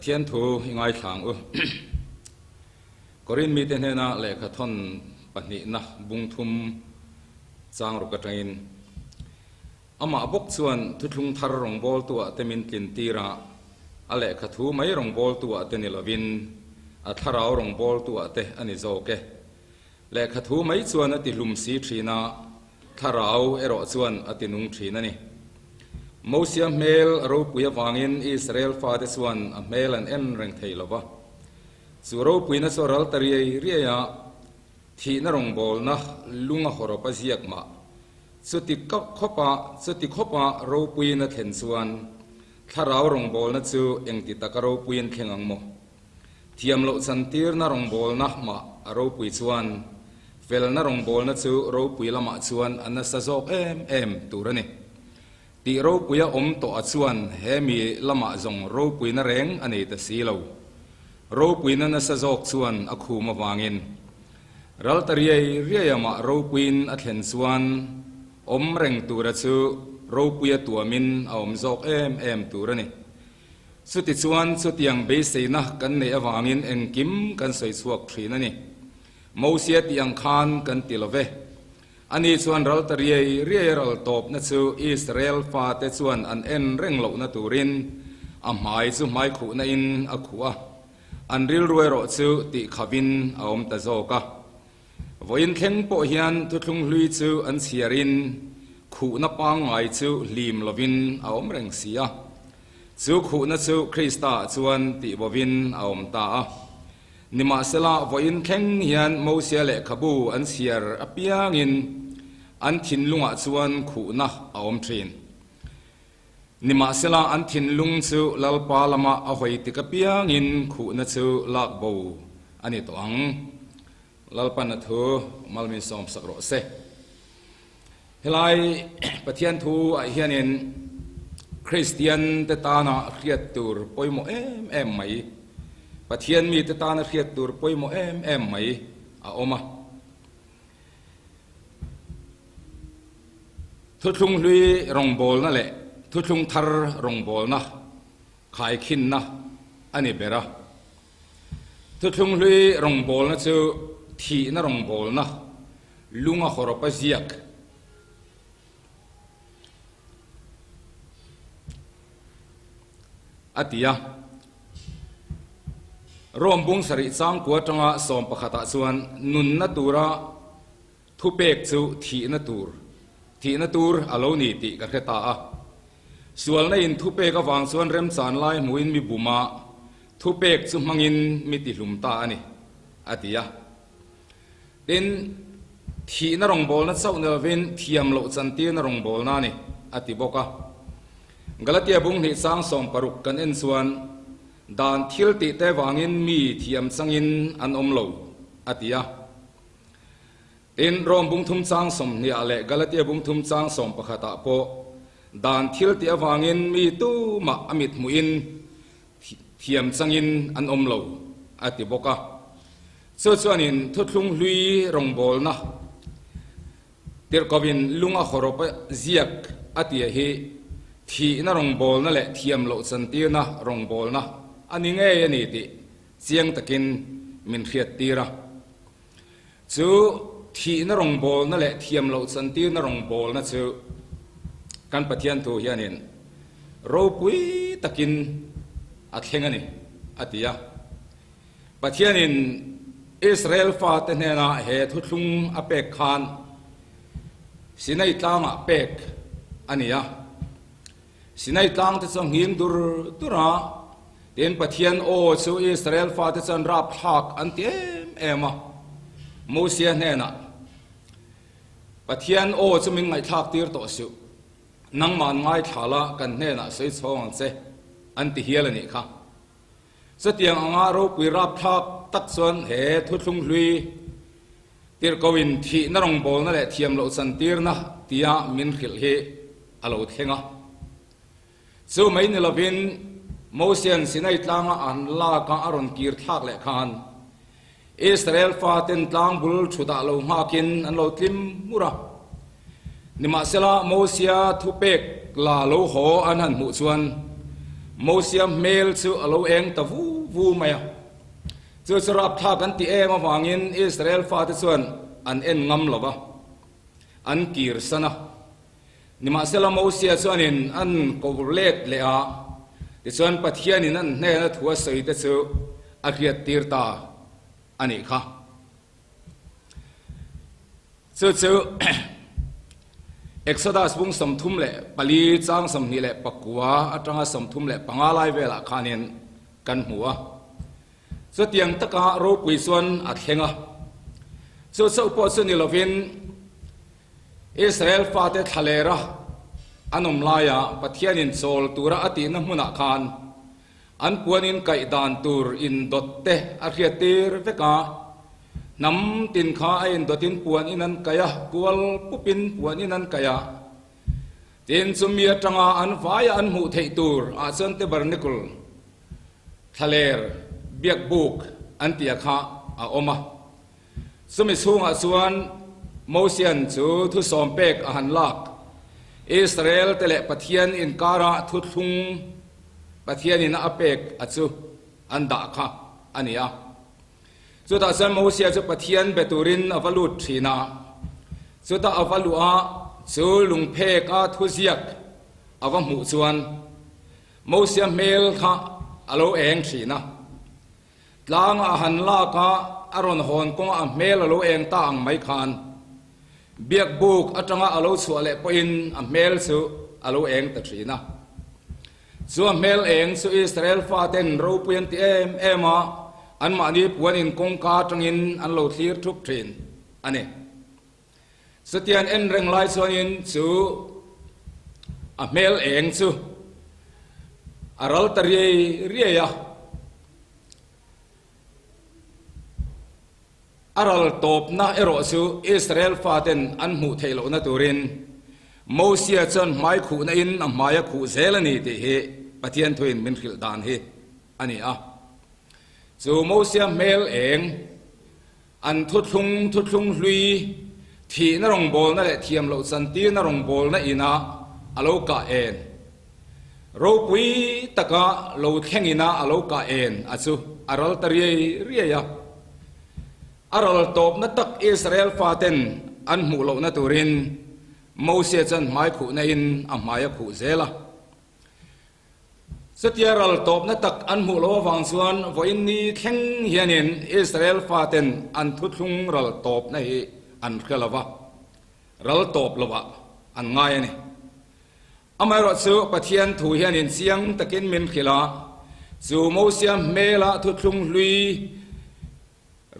Pathian thu i ngaithla ang u. Korin mite hnena lehkha thawn pahnihna bung thum chang ruk atangin amah bawk chuan thuthlung thar rawngbawltuah te min tlin tir a, a lehkha thu mai rawngbawltuah te ni lovin a thlarau rawngbawltuah te a ni zawk e. Lehkha thu mai chuan a ti hlum si thin a, thlarau erawh chuan a ti nung thin a ni. Mosia hmel a ropui avangin Israel fate chuan a hmel an en reng thei lo va. Chu ropuina chu a ral ta riai riai a, thihna rawngbawlna lunga hawrawp a ziak mah. Chuti khawpa chuti khawpa ropuiin a thlen chuan thlarau rawngbawlna chu engti taka ropuiin thleng ang maw? Thiam loh chantirna rawngbawlna mah a ropui chuan felna rawngbawlna chu ropui lamah chuan a nasa zawk em em tur a ni. Tih ropuia awm tawh a chuan he mi lamah zawng ropuina reng a nei ta si lo. Ropuina nasa zawk chuan a khum avangin ral ta riai riai a mah ropuiin a thlen chuan awm reng tura chu ropuia tuamin a awm zawk em em tur a ni. Chutichuan chutiang beiseina kan neih avangin engkim kan sawi chhuak thin a ni. Mosia tih ang khan kan ti lo ve. Ani chuan ral ta riai riai ral tawpna chu Israel fate chuan an en reng lohna turin a hmai chu hmaikhuhna in a khuh a, an rilru erawh chu tihkhavin a awm ta zawk a. Vawiin thleng pawh hian thuthlung hlui chu an chhiarin khuhna pangngai chu hlim lovin a awm reng si a. Chu khuhna chu Krista ah chuan tihbovin a awm ta a. Nimahsela, vawiin thleng hian Mosia lehkhabu an chhiar apiangin an thinlungah chuan khuhna a awm thin. Nimahsela, an thinlung chu Lalpa lama a hawi tik apiangin khuhna chu lak bo a ni tawh ang. Lalpan a thu malmin sawm sak rawh se. Helai Pathian thu ah hianin Kristian te tana hriat tur pawimawh em em mai, Pathian mite tana hriat tur pawimawh em em mai a awm a. Thuthlung hlui rawngbawlna leh thuthlung thar rawngbawlna khaikhinna a ni ber a. Thuthlung hlui rawngbawlna chu thihna rawngbawlna lunga hawrawpa ziak a ti a. Rome bung sarih changkua atanga sawm pakhatah chuan nunna tura Thupek chu thihna tur, thihna tur a lo ni tih ka hre ta a. Sualna in thupek avang chuan remchan lai hmuhin mi bum a, thupek chu hmangin mi tihlum ta a ni, a ti a. Tin, thihna rawngbawlna chauh ni lovin thiam loh chantirna rawngbawlna a ni, a ti bawk a. Galatia bung hnih chang 60 kan en chuan, Dan thil tihte vangin mi thiam changin an awm lo, a ti a. Tin, Rom bung thum chang 20 ah leh Galatia bung thum chang 11 ah pawh dan thil tih avangin mi tumah a mit hmuhin thiam changin an awm lo a ti bawk a. Chu chuanin thuthlung hlui rawngbawlna tirhkohin lung a hawrawp a ziak a tia hi thihna rawngbawlna leh thiam loh chantirna rawngbawlna a ni ngei a ni tih chiang takin min hriattir a. Chu thihna rawngbawlna leh thiam loh chantirna rawngbawlna chu kan Pathian thu hianin ropui takin a thleng a ni, a ti a. Pathianin Israel fate hnena he thuthlung a pek khan Sinai tlangah pek a ni a. Sinai tlang te chu a nghing dur dur a, tin Pathian aw chu Israel fate chuan rapthlak an ti em em a. Mosia hnenah, Pathian aw chu min ngaihthlak tir tawh suh, nangmah ngaithla la kan hnenah sawi chhawng ang che, an ti hial a nih kha. Chutiang anga ropui rapthlak tak chuan he thuthlung hlui tirhkoin thihna rawngbawlna leh thiam loh chantirna tia min hrilh hi a lo thleng a. Chu mai ni lovin Mosian Sinai tlanga an lak a a rawn kir thlak leh khan Israel faten tlang bul thutah lo nghakin an lo tlim hmur a. Nimahsela Mosia thupek la lo haw an han hmuh chuan. Mosia hmel chu a lo eng ta vu vu mai a. Chu chu rapthlak an ti em avangin Israel fate chuan an en ngam lo va, an kirsan a. Nimahsela Mosia chuanin an ko let leh a, tichuan Pathianin an hnena thu a sawi te chu a hriattir ta a nih kha. Chu chu Exodus bung 34 chang 29 atanga 35 lai velah khanin kan hmu a. Chutiang taka ropui chuan a thleng a. Chu chauh pawh chu ni lovin Israel fate thlalera an awm laia Pathianin chawl tura a tihna hmunah khan An puan in kaih dan tur indawt te a hriat tir vek a, hnam tin kha a indawt in puan in an kaih a, kual pup in puan in an kaih a. Tin, chumi atanga an vaia an hmuh theih tur ah chuan Tabernacle, thlaler, biakbuk an tih a kha a awm a. Chumi chhungah chuan Mosian chu thusawm pek a han lak. Israel te leh Pathian inkarah thuthlung Pathianin a pek a chu an dah kha a ni a. Chutah chuan Mosia chu Pathian be turin a va lut thin a. Chutah a va luh a, chu lungphek a thuziak a va hmuh chuan Mosia hmel kha a lo eng thin a. Tlang a han lak a, a rawn hawn kawngah a hmel a lo eng ta ang mai khan Biakbuk atanga a lo chhuah leh pawhin a hmel chu a lo eng ta thin a. Chu a hmel eng chu Israel faten ropui an ti em em a, anmahni puanin kawngka atangin an lo thlir thup thin a ni. Chutiang en reng lai chuanin chu a hmel eng chu a ral ta riai riai a, a ral tawpna erawh chu Israel faten an hmuh theih lohna turin Mosia chuan hmai khuhna in a hmai a khuh zel a ni tih hi Pathian thuin min hrilh dan hi a ni a. Chu Mosia hmel eng An thuthlung thuthlung hlui, thihna rawngbawlna leh thiam loh chantirna rawngbawlna inah a lo kah en. Ropui taka lo thleng inah a lo kah en a chu a ral ta riai riai a. A ral tawpna tak Israel faten an hmuh lohna turin Mosia chuan hmai khuhna in a hmai a khuh zel a. Chutia ral tawpna tak an hmuh loh avang chuan vawiin ni thleng hianin Israel faten an thuthlung ral tawpna hi an hre lo va, ral tawp lovah an ngai a ni. Amaherawhchu Pathian thu hianin chiang takin min hrilh a, chu Mosia hmela thuthlung hlui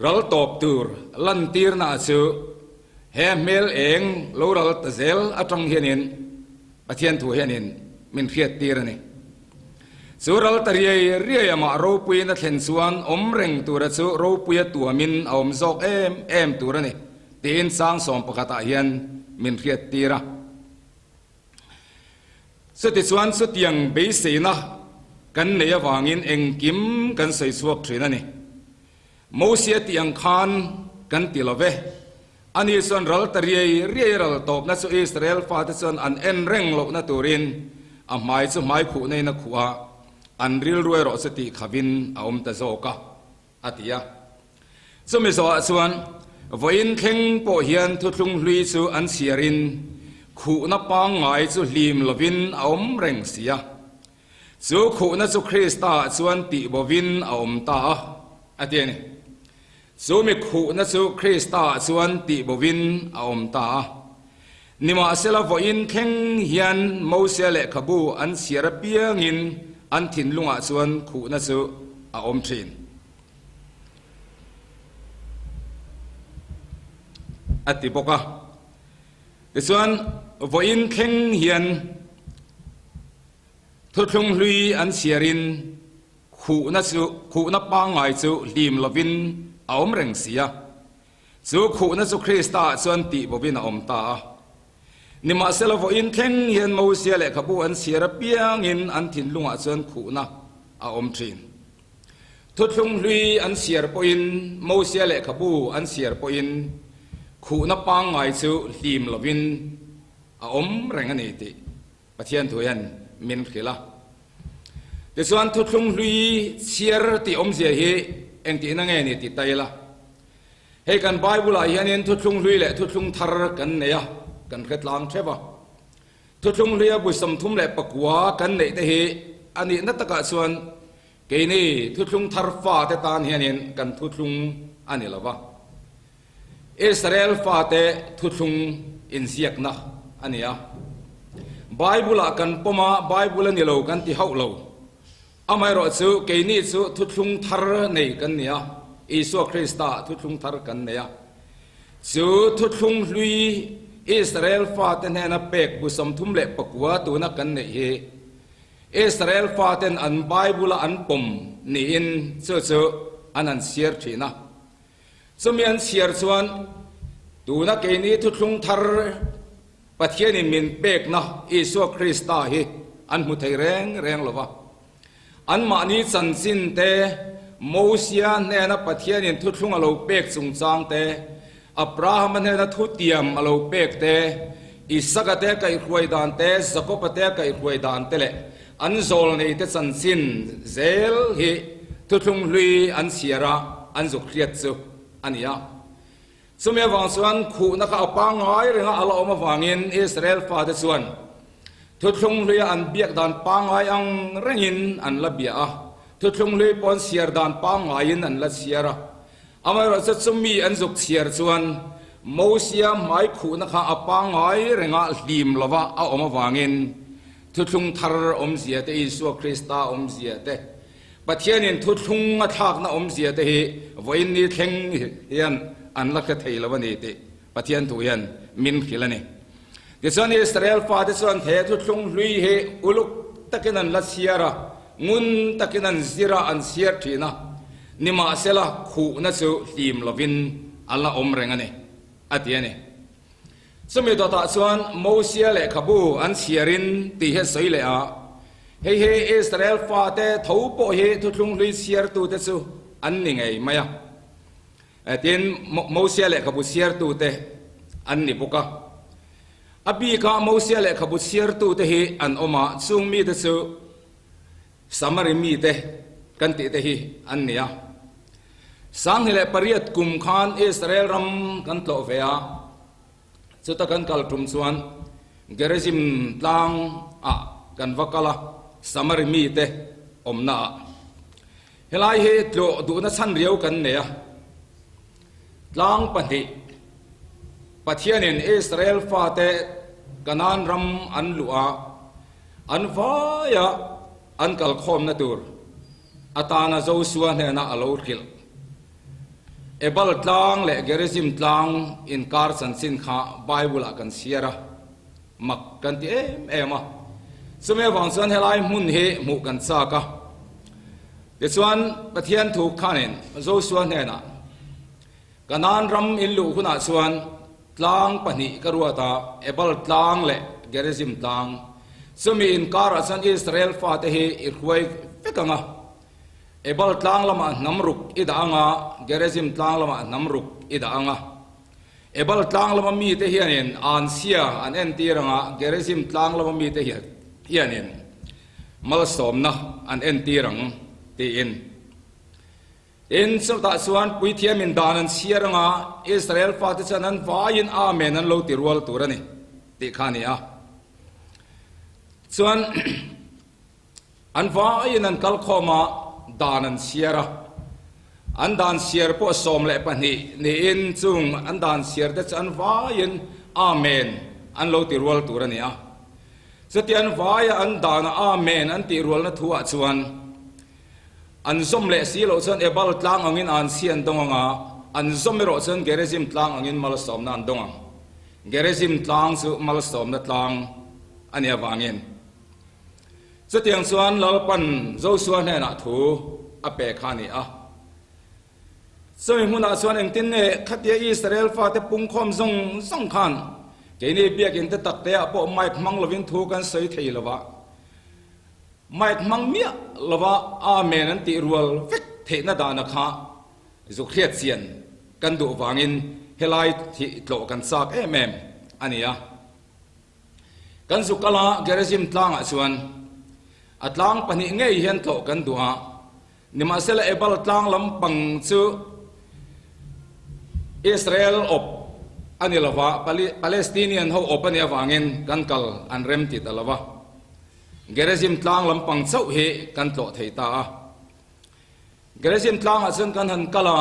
ral tawp tur lantirna chu he hmel eng lo ral ta zel atang hianin Pathian thu hianin min hriattir a ni. Chu ral ta riai riai amah ropuiin a thlen chuan awm reng tura chu ropuia tuamin a awm zawk em em tur a ni tiin chang sawm pakhatah hian min hriattir a. Chutichuan chutiang beiseina kan nei avangin engkim kan sawi chhuak thin a ni. Mosia tih ang khan kan ti lo ve. Ani chuan ral ta riai riai ral tawpna chu Israel fate chuan an en reng lohna turin a hmai chu hmai khuhna in a khuh a, an rilru erawh chu tih khavin a awm ta zawk a, a ti a. Chumi zawhah chuan vawiin thleng pawh hian thuthlung hlui chu an chhiarin khuhna pangngai chu hlim lovin a awm reng si a. Chu khuhna chu Krista-ah chuan tih bovin a awm ta a, a ti a ni. Chu mi khuhna chu Krista-ah chuan tih bovin a awm ta a. Nimahsela vawiin thleng hian Mosia lehkhabu an chhiar apiangin an thinlungah chuan khuhna chu a awm thin. A ti bawk a. Tichuan, vawiin thleng hian Thuthlung hlui an chhiarin khuhna chu khuhna pangngai chu hlim lovin a awm reng si a. Chu khuhna chu Krista-ah chuan tih bovin a awm ta a. Nimahsela vawiin thleng hian Mosia lehkhabu an chhiar apiangin an thinlungah chuan khuhna a awm thin. Thuthlung hlui an chhiar pawhin Mosia lehkhabu an chhiar pawhin khuhna pangngai chu hlim lovin a awm reng a ni tih Pathian thu hian min hrilh a. Tichuan thuthlung hlui chhiar tih awmzia hi engtihna nge ni tih ta ila. Hei kan Bible ah hianin thuthlung hlui leh thuthlung thar kan nei a, kan hre tlang theuh a. Thuthlung hluia bu 34 kan neih te hi a nihna takah chuan keini thuthlung thar fate tan hianin kan thuthlung a ni lo va. Israel fate thuthlung inziakna a ni a. Bible ah kan pawm a, Bible a ni lo kan ti hauh lo. Amaherawhchu, keini chu thuthlung thar nei kan ni a, Isua Krista thuthlung thar kan nei a. Chu thuthlung hlui Israel fate hnena pek bu 39 tuna kan neih hi Israel faten an Bible-a an pawm niin chu chu an han chhiar thin a. Chumi an chhiar chuan tuna keini thuthlung thar Pathianin min pekna Isua Krista hi an hmu thei reng reng lo va. Anmahni chanchin te, Mosia hnena Pathianin thuthlung a lo pek chungchang te, Abrahama hnena thutiam a lo pek te, Isaka te kaihhruai dan te, Jakoba te kaihhruai dan te leh an zawlneite chanchin zel hi thuthlung hlui an chhiar a, an zuk hriat chu a ni a. Chumi avang chuan khuhna kha a pangngai renga a la awm avangin Israel fate chuan thuthlung hluia an biak dan pangngai ang rengin an la bia a, thuthlung hlui pawn chhiar dan pangngaiin an la chhiar a. Amaherawhchu chumi an zuk chhiar chuan Mosia hmai khuhna kha a pangngai renga hlim lova a awm avangin thuthlung thar awmzia te, Isua Krista awmzia te, Pathianin thuthlung a thlakna awmzia te hi vawiin ni thleng hian an la hre thei lo a ni tih Pathian thu hian min hrilh a ni. Tichuan Israel fate chuan he thuthlung hlui hi uluk takin an la chhiar a, ngun takin an zir a, an chhiar thin a, nimahsela khuhna chu hlim lovin a la awm reng a ni, a ti a ni. Chumi dawtah chuan Mosia lehkhabu an chhiarin tih hi a sawi leh a, hei hi Israel fate tho pawh hi thuthlung hlui chhiartute chu an ni ngei mai a. Tin, Mosia lehkhabu chhiartute an ni bawk a. A bikah Mosia lehkhabu chhiartute hi an awm a, chung mite chu Samari mite kan tih te hi an ni a. 2008 kum khan Israel ram kan tlawh ve a, chuta kan kal tum chuan Gerizim tlang ah kan va kal a, Samari mite awmna ah. Helai hi tlawh duhna chhan riau kan nei a, tlang pahnih Pathianin Israel fate Kanaan ram an luh a, An vaia an kalkhawmna tur atana Josua hnena a lo hrilh. Ebal tlang leh Gerizim tlang inkar chanchin kha Bible-ah kan chhiar a, mak kan ti em em a. Chumi avang chuan helai hmun hi hmuh kan chak a. Tichuan, Pathian thu khanin Josua hnenah, Kanaan ram in luh hunah chuan tlang pahnih ka ruat a, Ebal tlang leh Gerizim tlang. Chumi inkarah chuan Israel fate hi i hruai vek ang a. Ebal tlang lamah hnam ruk i dah ang a, Gerizim tlang lamah hnam ruk i dah ang a. Ebal tlang lama mite hianin anchhia an entir ang a, Gerizim tlang lama mite hianin malsawmna an entir ang, tiin. Tin, chutah chuan puithiamin dan an chhiar anga Israel fate chuan an vaiin Amen an lo ti rual tur a ni tih kha a ni a. Chuan an vaiin an kal khawm a, dan an chhiar a. An dan chhiar pawh 12 niin chung an dan chhiar te chu an vaiin Amen an lo ti rual tur a ni a. Chuti an vaia an dana Amen an tih rualna thuah chuan An zawm leh si loh chuan Ebal tlang angin an si an dawng ang a, an zawm erawh chuan Gerizim tlang angin malsawmna an dawng ang. Gerizim tlang chu malsawmna tlang a nih avangin. Chutiang chuan Lalpan Josua hnenah thu a pe kha a ni a. Chumi hmunah chuan engtin nge khatia Israel fate pungkhawm zawng zawng khan keini biakinn te takteah pawh mic hmang lovin thu kan sawi thei lo va, Mic hmang miah lova Amen an tih rual vek theihna dahna kha zuk hriat chian kan duh vangin helai hi tlawh kan chak em em a ni a. Kan zuk kala Gerizim tlangah chuan. A tlang pahnih ngei hian tlawh kan duh a, nimahsela Ebal tlang lampang chu Israel awp a ni lo va, Palestinian ho awp a nih avangin kan kal an rem ti ta lo va. Gerizim tlang lampang chauh hi kan tlawh thei ta a. Gerizim tlangah chuan kan han kal a,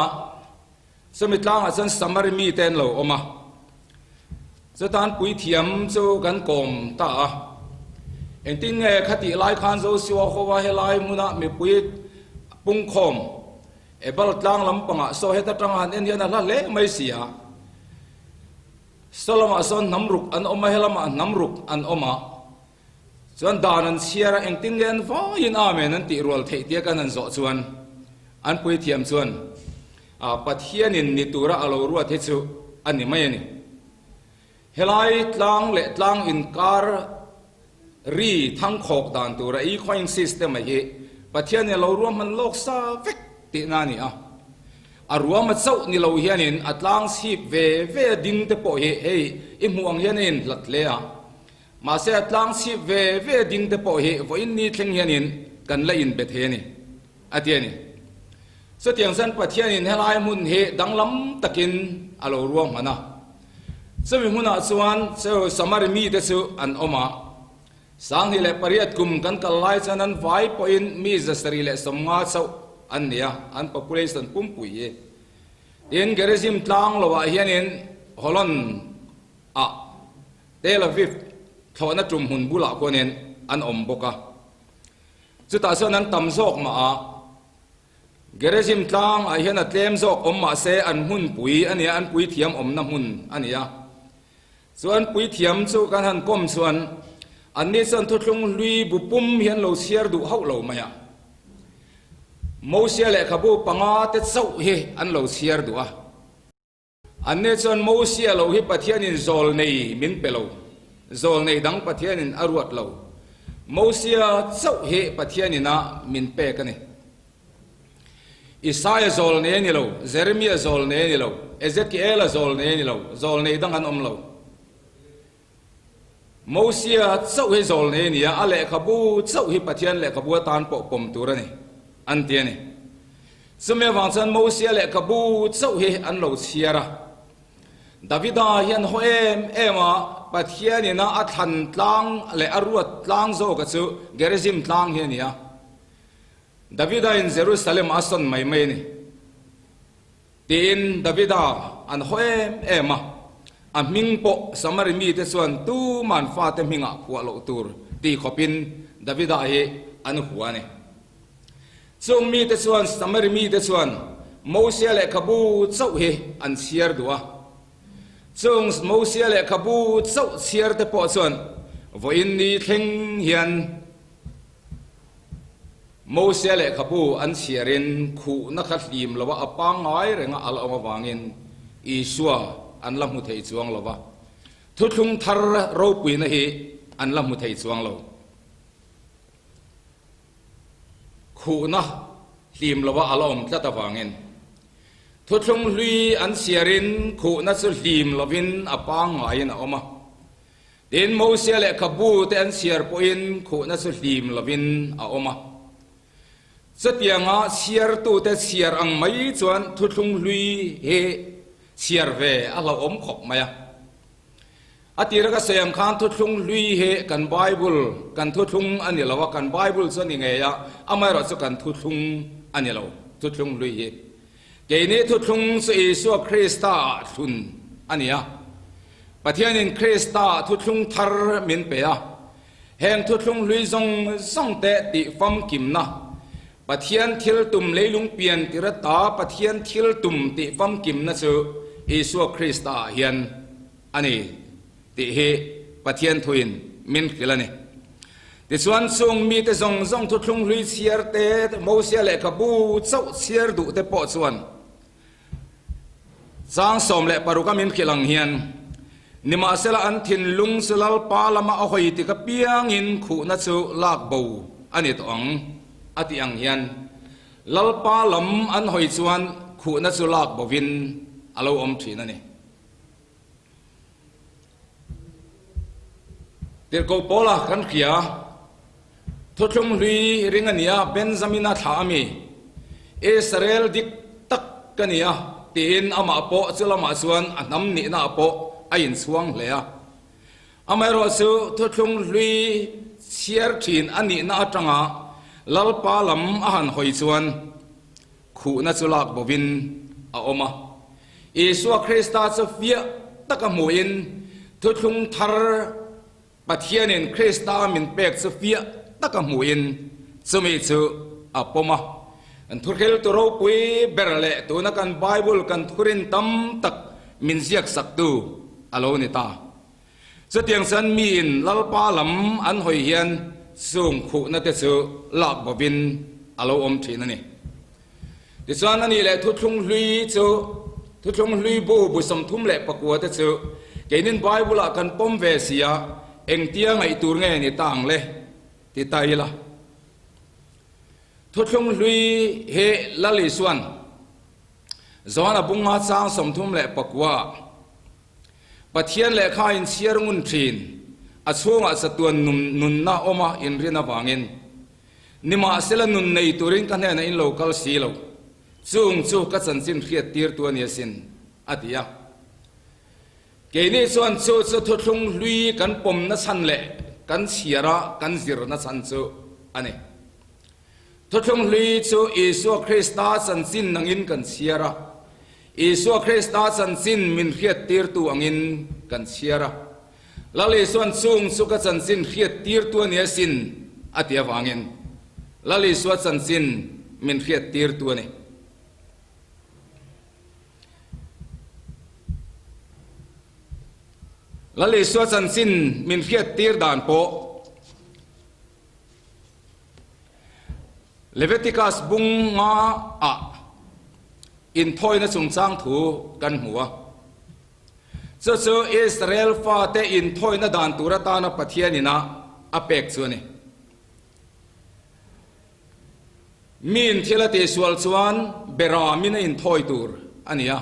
chumi tlangah chuan Samari mite an lo awm a. Chutan puithiam chu kan kawm ta a. Engtin nge khatih lai khan Joshua hova helai hmuna mipui pungkhawm Ebal tlang lampangah saw heta tanga han en hian a hla hle mai si a. Saw lamah sawn hnam ruk an awm a, helamah hnam ruk an awm a. Chuan dan an chhiar a, engtin nge an vaiin Amen an tih rual theih tia kan han zawh chuan an puithiam chuan Pathianin ni tura a lo ruat hi chu a ni mai a ni. Helai tlang leh tlang inkar ri thangkhawk dan tura equine system a hi Pathianin a lo ruahman lawk sa vek tihna a ni a. A ruama chauh ni lo hianin a tlang chhip ve ve a ding te pawh hi hei i hmuh ang hian a inhlat hle a. Mahse a tlang chhip ve ve ding te pawh hi vawiin ni thleng hianin kan la inbe thei a ni, a ti a ni. Chutiang chuan Pathianin helai hmun hi danglam takin a lo ruahman a. Chumi hmunah chuan chu Samari mite chu an awm a. 2008 kum kan kal lai chuan an vai pawhin mi 750 chauh an ni a, an population pumpui hi. Tin, Gerizim tlang loah hianin Holon ah Tel Aviv thlawhna tum hmun bulah khuanin an awm bawk a. Chutah chuan an tam zawk mah a, Gerizim tlang ah hian a tlem zawk awm mah se an hmunpui a nia, an puithiam awmna hmun a ni a. Chuan puithiam chu kan han kawm chuan anni chuan thuthlung hlui bu pum hi an lo chhiar duh hauh lo mai a. Mosia lehkhabu panga te chauh hi an lo chhiar duh a. Anni chuan Mosia lo hi Pathianin zawl nei min pe lo, zawl nei dang Pathianin a ruat lo. Mosia chauh hi Pathianin a min pek a ni. Isaia zawl nei a ni lo, Jeremia zawl nei a ni lo, Ezekiela zawl nei a ni lo, zawl nei dang an awm lo. Mosia chauh hi zawl nei a ni a, a lehkhabu chauh hi Pathian lehkhabu atan pawh pawm tur a ni, an ti a ni. Chumi avang chuan Mosia lehkhabu chauh hi an lo chhiar a. Davida hian haw em em a, Pathian ina a thlan tlang leh a ruat tlang zawka chu Gerizim tlang hi a ni a. Davida in Jerusalem a sawn mai mai a ni. Tiin Davida an haw em em a, a hming pawh Samari mite chuan tuman fate hmingah phuah loh tur ti khawpin Davida hi an hua a ni. Chung mite chuan Samari mite chuan Mosia lehkhabu chauh hi an chhiar duh a. Chung Mosia lehkhabu chauh chhiar te pawh chuan vawiin ni thleng hian Mosia lehkhabu an chhiarin khuhna kha hlim lova a pangngai renga a la awm avangin Isua an la hmu thei chuang lo va, thuthlung thar ropuina hi an la hmu thei chuang lo. Khuhna hlim lova a la awm tlat avangin thuthlung hlui an chhiarin khuhna chu hlim lovin a pangngaiin a awm a. Tin, Mosia lehkhabu te an chhiar pawhin khuhna chu hlim lovin a awm a. Chutianga chhiartute chhiar ang mai chuan thuthlung hlui hi chhiar ve a hlauhawm khawp mai a. A tira ka sawi ang khan thuthlung hlui hi kan Bible, kan thuthlung a ni lo a, kan Bible chu a ni ngei a, amaherawhchu kan thuthlung a ni lo, thuthlung hlui hi. Keini thuthlung chu Isua Krista ah thlun a ni a. Pathianin Krista thuthlung thar min pe a, heng thuthlung hlui zawng zawng te tih famkimna, Pathian thil tum leilung pian tir ata Pathian thil tum tih famkimna chu Isua Krista ah hian a ni tih hi Pathian thuin min hrilh a ni. Tichuan chung mite zawng zawng thuthlung hlui chhiar te, Mosia lehkhabu chauh chhiar duh te pawh chuan, Chang 16 a min hrilh ang hian, Nimahsela an thinlung chu Lalpa lama a hawi tik apiangin khuhna chu lak bo a ni tawh ang, a tih ang hian, Lalpa lam an hawi chuan khuhna chu lak bovin a lo awm thin a ni. Tirhkoh Paula kan hria. Thuthlung hlui ring a nia, Benjamina thlah a mi, Israel dik tak ka nia, tiin amah pawh chu lamah chuan a hnam nihnaah pawh a inchhuang hle a. Amaherawhchu thuthlung hlui chhiar thin a nihna atanga Lalpa lam a han hawi chuan khuhna chu lak bovin a awm a. Isua Krista chu fiah taka hmuhin thuthlung thar Pathianin Krista min pek chu fiah taka hmuhin chumi chu a pawm a. Kan thuhriltu ropui ber leh tuna kan Bible kan thurin tam tak min ziaksaktu a lo ni ta. Chutiang chuan miin Lalpa lam an hawi hian chung khuhna te chu lak bovin a lo awm thin a ni. Tichuan ani leh thuthlung hlui chu, thuthlung hlui bu bu 34 te chu keinin Bible-ah kan pawm ve si a, engtia ngaih tur nge ni ta ang le? ti ta ila. Thuthlung hlui hi Lal Isua'n Johana bunga chang 39 ah Pathian lehkha inchhiar ngun thin, a chhungah chatuan nunna awma inrin avangin Nimahsela nun nei turin ka hnenah in lo kal si lo, chung chu ka chanchin hriat tirtu a ni asin, a ti a. Keini chuan chu chu thuthlung hlui kan pawmna chhan leh kan chhiara kan zirna chhan chu a ni. Thuthlung hlui chu Isua Krista chanchin angin kan chhiar a, Isua Krista chanchin min hriat tirtu angin kan chhiar a. Lal Isua'n chung chu ka chanchin hriat tirtu a ni asin a ti avangin Lal Isua chanchin min hriat tirtu a ni. Lal Isua chanchin min hriat tir dan pawh Leviticus bung nga ah inthawina chungchang thu kan hmu a. Chu chu Israel fate inthawina dan tur atana Pathian ina a pek chu a ni. Miin thil a tihsual chuan beramin a inthawi tur a ni a.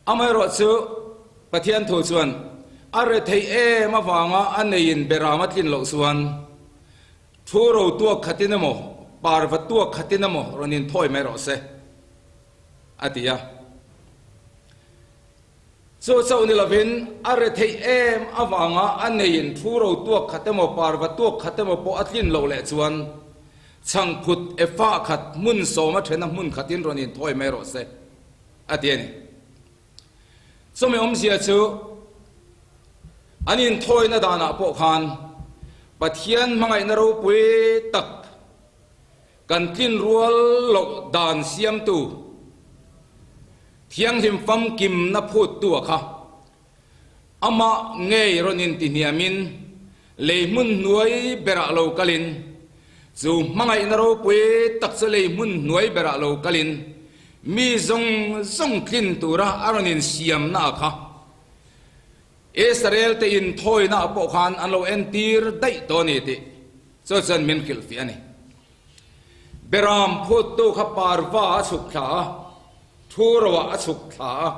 Amaherawhchu Pathian thu chuan a retheih em avanga a neiin beram a tlin loh chuan thu ro tuak khatin emaw, parva tuak khatin emaw rawn inthawi mai rawh se. A ti a. Chu chauh ni lovin a retheih em avanga a neiin thu ro tuak khat emaw parva tuak khat emaw pawh a tlin loh leh chuan chhangphut efa khat hmun sawma thena hmun khatin rawn inthawi mai rawh se, a ti a ni. Chumi awmzia chu an inthawina danah pawh khan Pathian hmangaihna ropui tak, Kan tlin rual loh dan siamtu, thianghlim famkimna phuttu a kha. Amah ngei rawn intihniamin lei hmun hnuai berah lo kalin, chu hmangaihna ropui tak chu lei hmun hnuai berah lo kalin mi zawng zawng tlin tura a rawn insiamna a kha. Israel te inthawina ah pawh khan an lo entir daih tawh a ni tih Chu chuan min hrilhfiah a ni. Beram phuttu kha parva a chhuk thla a, thu roah a chhuk thla a.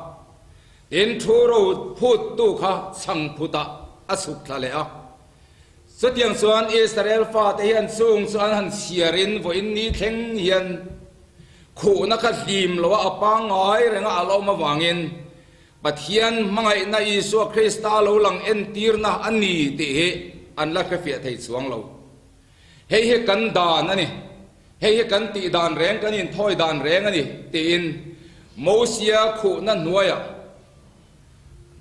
Tin, thu ro phuttu kha chhangphutah a chhuk thla leh a. Chutiang chuan Israel fate hian chung chu an han chhiarin vawiin ni thleng hian khuhna kha hlim loa a pangngai renga a la awm avangin Pathian hmangaihna Isua Krista lo lang entirna a ni tih hi an la hrefiah thei chuang lo. Hei hi kan dan a ni, hei hi kan tih dan reng, kan inthawi dan reng a ni tiin Mosia khuhna hnuaiah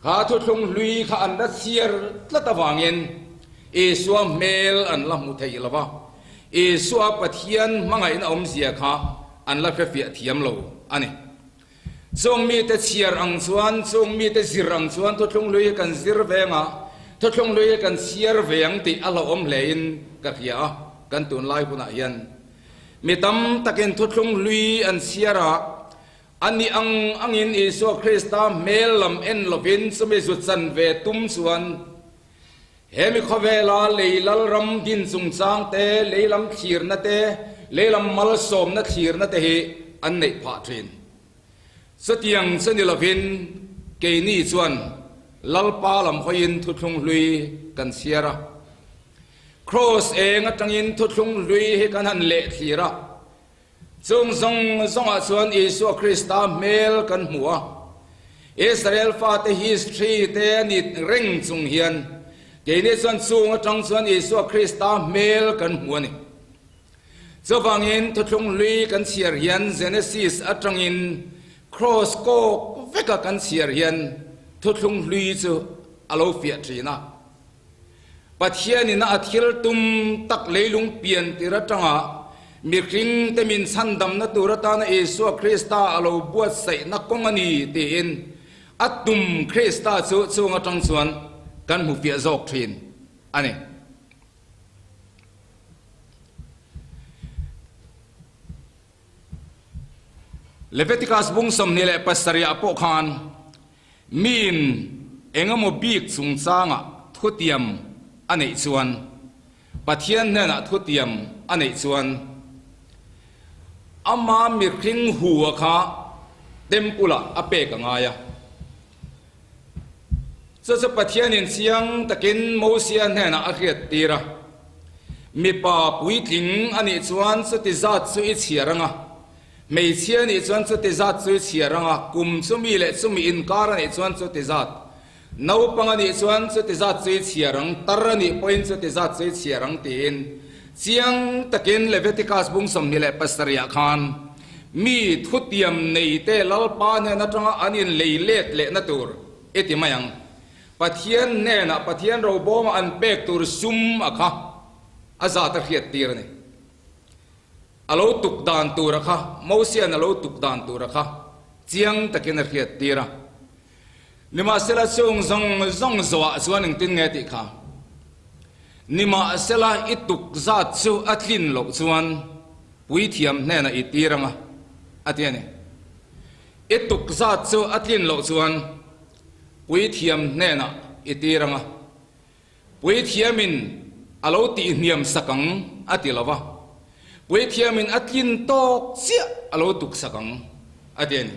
kha thuthlung hlui kha an la chhiar tlat avangin Isua hmel an la hmu thei lo va, Isua Pathian hmangaihna awmzia kha an la hrefiah thiam lo a ni. Chung mite chhiar ang chuan, chung mite zir ang chuan thuthlung hlui hi kan zir ve ang a, thuthlung hlui hi kan chhiar ve ang tih a hlauhawm hlein ka hria a, kan tunlai hunah hian mi tam takin thuthlung hlui an chhiar a, a nih ang angin Isua Krista hmel lam en lovin chumi zu chan ve tum chuan he mi khawvela lei lalram din chungchang te, lei lam thlirna te, lei lam malsawmna thlirna te hi an neih phah thin. Chutiang che ni lovin keini chuan Lalpa lam hawiin thuthlung hlui kan chhiar a. Kraws eng atangin thuthlung hlui hi kan han leh thlir a, chung zawng zawngah chuan Isua Krista hmel kan hmu a. Israel fate history te a ni reng chung hian keini chuan chung atang chuan Isua Krista hmel kan hmu a ni. Chuvangin thuthlung hlui kan chhiar hian Genesis atangin Kraws kawk veka kan chhiar hian thuthlung hlui chu a lo fiah thin a. Pathianin a thil tum tak leilung pian tir atanga mihring te min chhandamna tur atana Isua Krista a lo buatsaihna kawng a ni tiin a tum Krista chu chung atang chuan kan hmu fiah zawk thin a ni. Leviticus bung 27 ah pawh khan miin engemaw bik chungchangah thutiam a neih chuan, Pathian hnenah thutiam a neih chuan ama mihring hua kha temple-ah a pek a ngai a. Chu chu Pathianin chiang takin Mosia hnenah a hriattir a, Mipa puitling a nih chuan chuti zat chu i chhiar ang a, hmeichhia a nih chuan chuti zat chu i chhiar ang a, kum chumi leh chumi inkar a nih chuan chuti zat, naupang a nih chuan chuti zat chu i chhiar ang, tar a nih pawhin chuti zat chu i chhiar ang tiin chiang takin Leviticus bung 27 ah khan Mi thutiam neite Lalpa hnen atanga an inlei let lehna tur i ti mai ang. Pathian hnenah Pathian robawma an pek tur sum a kha a zat a hriat tir a ni. A lo tuk dan tur a kha, Mosia'n a lo tuk dan tur a kha chiang takin a hriat tir a. Nimahsela chung zawng zawng zawhah chuan engtin nge tih kha? Nimahsela i tuk zat chu a tlin loh chuan puithiam hnenah i tir ang a, a ti a ni. I tuk zat chu a tlin loh chuan puithiam hnenah i tir ang a, puithiamin a lo tihhniam sak ang a ti lo va, puithiamin a tlin tawk chiah a lo tuk sak ang a ti a ni.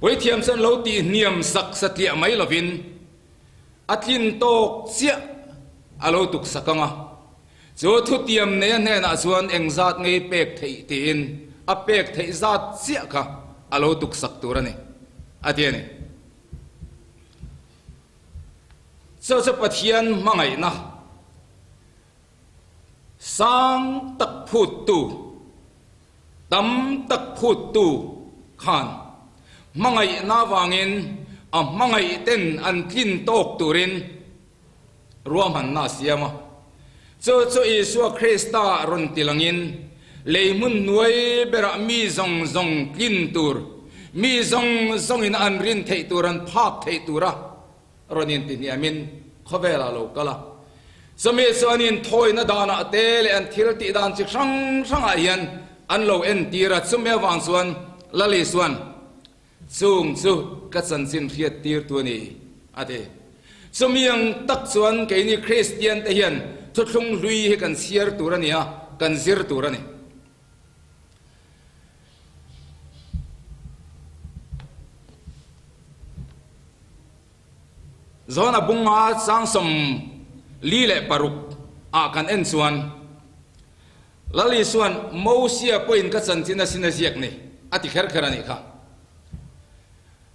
Puithiam chuan lo tihhniam sak satliah mai lovin a tlin tawk chiah a lo tuk sak ang a, chu thutiam neia hnenah chuan engzat ngei pek theih tiin a pek theih zat chiah kha a lo tuk sak tur a ni a ti a ni. Chu chu Pathian hmangaihna sang tak phuttu, tam tak phuttu khan hmangaihna avangin a hmangaihten an tlin tawk turin ruahmanna a siam a. Chu chu Isua Krista rawn ti langin lei hmun hnuai berah mi zawng zawng tlin tur, mi zawng zawngin an rin theih tur, an phak theih tura rawn intihniamin khawvelah lo kal a. Chumi chu an inthawina danah te leh an thil tih dan chi hrang hrangah hian an lo entir a, chumi avang chuan Lal Isuan, Chung chu ka chanchin hriat tirtu a ni, a ti. Chumi ang tak chuan keini Kristian te hian thuthlung hlui hi kan chhiar tur a ni a, kan zir tur a ni. Zawna bunga chang 46 ah kan en chuan, Lal Isua'n Mosia pawhin ka chanchin a sin a ziak ni, a ti kher kher a nih kha.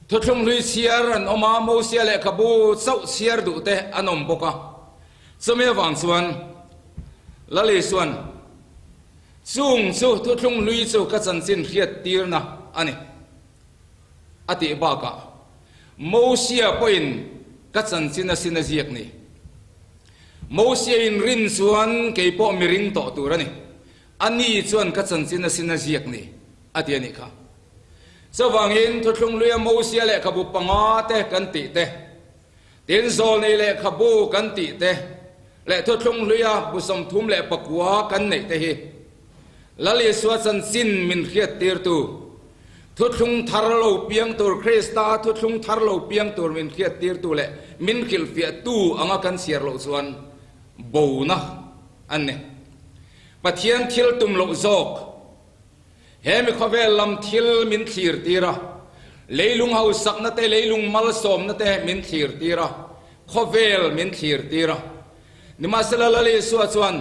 Thuthlung hlui chhiar an awm a, Mosia lehkhabu chauh chhiar duh te an awm bawk a. Chumi avang chuan Lal Isua'n, Chung chu thuthlung hlui chu ka chanchin hriat tirna a ni, a tih bakah, Mosia pawhin ka chanchin a sin a ziak ni. Mosia in rin chuan kei pawh mi ring tawh tur a ni. A ni chuan ka chanchin a sin a ziak ni, a ti a nih kha. Chuvangin Thuthlung Hluia Mosia lehkhabu panga te kan tih te, tin Zawlnei lehkhabu kan tih te leh Thuthlung Hluia bu 39 kan neih te hi Lal Isua chanchin min hriattirtu, Thuthlung thar lo piang tur Krista thuthlung thar lo piang tur min hriattirtu leh min hrilhfiahtu anga kan chhiar loh chuan bona an ni. Pathian thil tum loh zawk he mi khawvel lam thil min thlirtir a, leilung hausakna te, leilung malsawmna te min thlirtir a, khawvel min thlirtir a. Nimahsela Lal Isua chuan,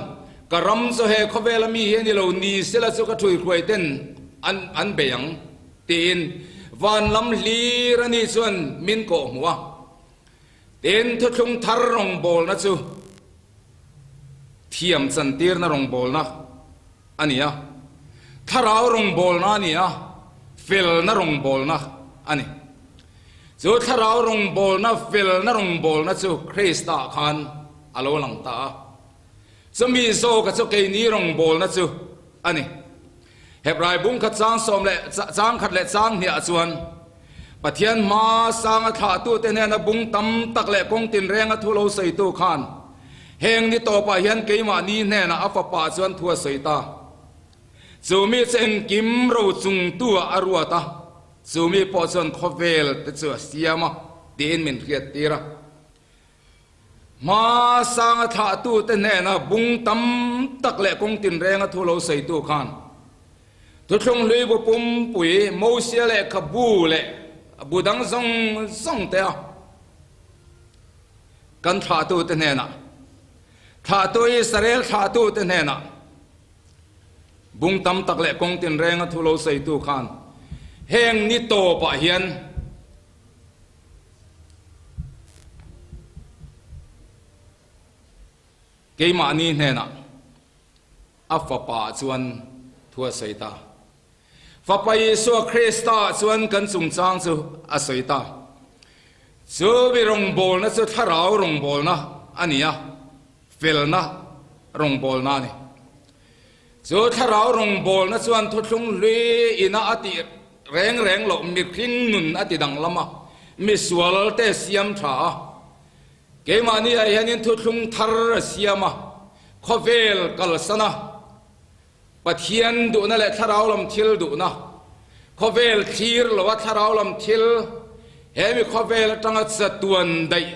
Ka ram chu he khawvela mi hi a ni lo, ni sela chu ka ṭhuihruai ten an an bei ang, tiin van lam hlir a ni chuan min kawh hmuh a. Tin, thuthlung thar rawngbawlna chu thiam chantirna rawngbawlna a ni a, thlarau rawngbawlna a ni a, felna rawngbawlna a ni. Chu thlarau rawngbawlna, felna rawngbawlna chu Krista khan a lo lang ta a. Chumi zawka chu keini rawngbawlna chu a ni. Hebrai bungkhat chang sawm leh changkhat leh chang hniah chuan Pathian hma sanga thlahtute hnena bung tam tak leh kawng tinrenga thu lo sawitu khan heng ni tawpah hian keimahni hnenah a fapa chuan thu a sawi ta. Chu mi chu engkim ro chungtu-ah a ruat a, chu mi pawh chuan khawvel te chu a siam a tiin min hriattir a. Hma sanga thlahtute hnena bung tam tak leh kawng tinrenga thu lo sawitu khan Thuthlung hlui bu pumpui Mosia lehkhabu leh bu dang zawng zawng te a kan thlahtute hnenah, thlahtu Israel thlahtute hnenah bung tam tak leh kawng tinrenga thu lo sawitu khan heng ni tawpah hian Keimahni hnenah a Fapa chuan thu a sawi ta. Fapa Isua Krista chuan kan chungchang chu a sawi ta. Chu mi rawngbawlna chu thlarau rawngbawlna a ni a, felna rawngbawlna a ni. Chu thlarau rawngbawlna chuan thuthlung hlui ina a tih reng reng loh mihring nun a ti danglam a, misual te siam tha a. Keimahni ah hianin thuthlung thar a siam a, khawvel kalsan a, Pathian duhna leh thlarau lam thil duhna, khawvel thlir lo a thlarau lam thil, he mi khawvel atanga chatuan daih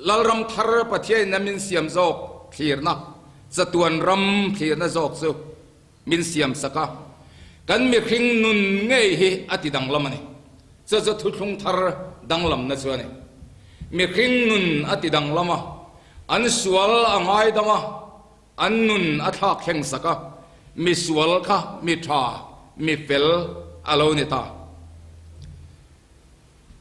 Lalram thar Pathian in a min siam zawk thlirna, chatuan ram thlirna zawk chu min siam sak a, kan mihring nun ngei hi a ti danglam a ni. Chu chu thuthlung thar danglamna chu a ni. Mihring nun a ti danglam a, an sual a ngaidam a, an nun a thlak thleng sak a, mi sual kha mi tha, mi fel a lo ni ta.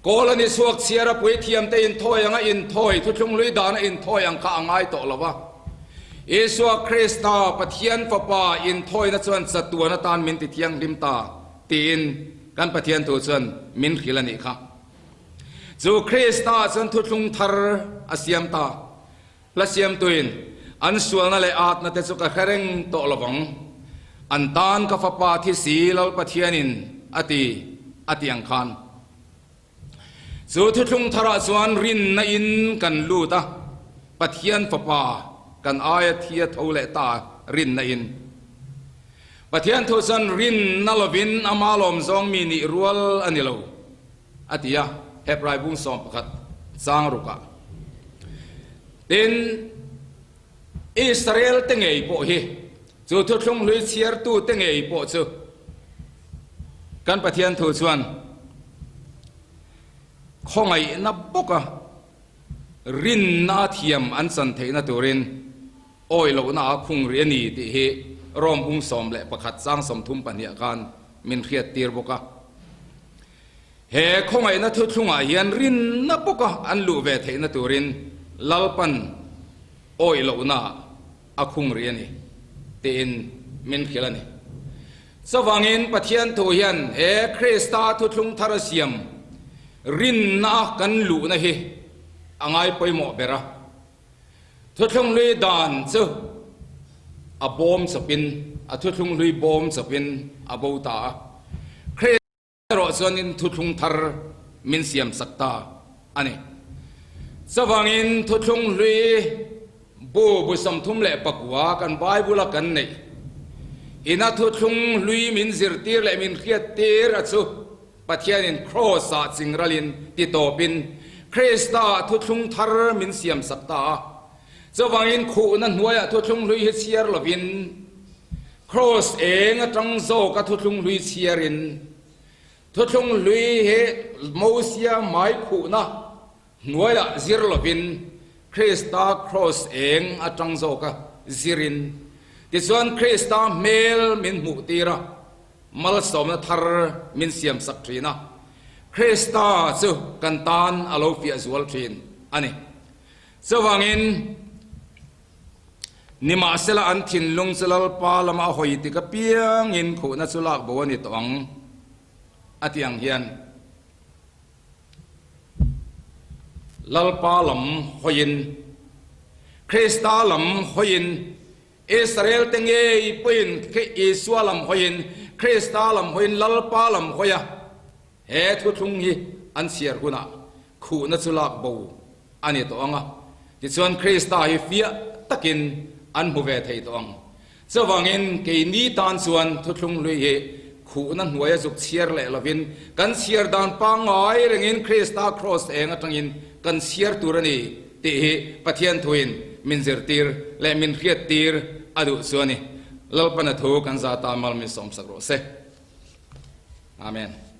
Kawl a ni chhuak chhiar a puithiamte inthawi anga inthawi, thuthlung hlui dana inthawi ang kha a ngai tawh lo va. Isua Krista, Pathian Fapa inthawina chuan chatuan atan min ti thianghlim ta tiin kan Pathian thu chuan min hrilh a nih kha. Chu Krista chuan thuthlung thar a siam ta. Hla siamtuin an sualna leh atna te chu ka hre reng tawh lo vang. An tan ka fapa thi si Lal Pathianin a ti, a ti ang khan. Chu thuthlung tharah chuan rinna in kan lut a, Pathian fapa kan aia thi a tho leh ta rinna in. Pathian thu chuan rinna lovin ama lawm zawng mi nih rual a ni lo. A ti a, Hebrai bung 11 chang rukah. Tin, Israel te ngei pawh hi, chu thuthlung hlui chhiartu te ngei pawh chu kan Pathian thu chuan khawngaihna bawka rinna a thiam an chan theihna turin awi lohna a khung rih a ni tih hi Rom bung 11 chang 32 khan min hriattir bawk a. He khawngaihna thuthlungah hian rinna bawka an luh ve theihna turin Lalpan awih lohna a khung rih a ni tiin min hrilh a ni. Chuvangin Pathian thu hian he Krista thuthlung thar a siam rinna a kan luhna hi a ngai pawimawh ber a. Thuthlung hlui dan chu a bawm chawpin, a thuthlung hlui bawm chawpin a bo ta a. Erawh chuanin thuthlung thar min siam sak ta a ni. Chuvangin thuthlung hlui bu bu 39 kan Bible-a kan neih ina thuthlung hlui min zirtir leh min hriattir a chu Pathianin Kraws-ah chingralin ti tawpin Krista thuthlung thar min siam sak ta a. Chuvangin khuhna hnuaiah thuthlung hlui hi chhiar lovin Kraws eng atang zawk a thuthlung hlui chhiarin, thuthlung hlui hi Mosia hmai khuhna hnuaiah zir lovin Krista Kraws eng atang zawka zirin, tichuan Krista hmel min hmuhtir a, malsawmna thar min siamsak thin a, Krista chu kan tan a lo fiah zual thin a ni. Chuvangin, nimahsela an thinlung chu Lalpa lama a hawi tik apiangin khuhna chu lak bo a ni tawh ang, a ti ang hian. Lalpa lam hawiin, Krista lam hawiin, Israel te ngei pawhin Isua lam hawiin, Krista lam hawiin, Lalpa lam hawi a, he thuthlung hi an chhiar hunah khuhna chu lak bo a ni tawh ang a, tichuan Krista hi fiah takin an hmu ve thei tawh ang. Chuvangin keini tan chuan thuthlung hlui hi khuhna hnuaia zuk chhiar leh lovin kan chhiar dan pangngai rengin Krista Kraws eng atangin kan chhiar tur a ni tih hi Pathian thuin min zirtir leh min hriattir a duh chu a ni. Lalpana thu kan zata mal min sawmsak rawh se. Amen.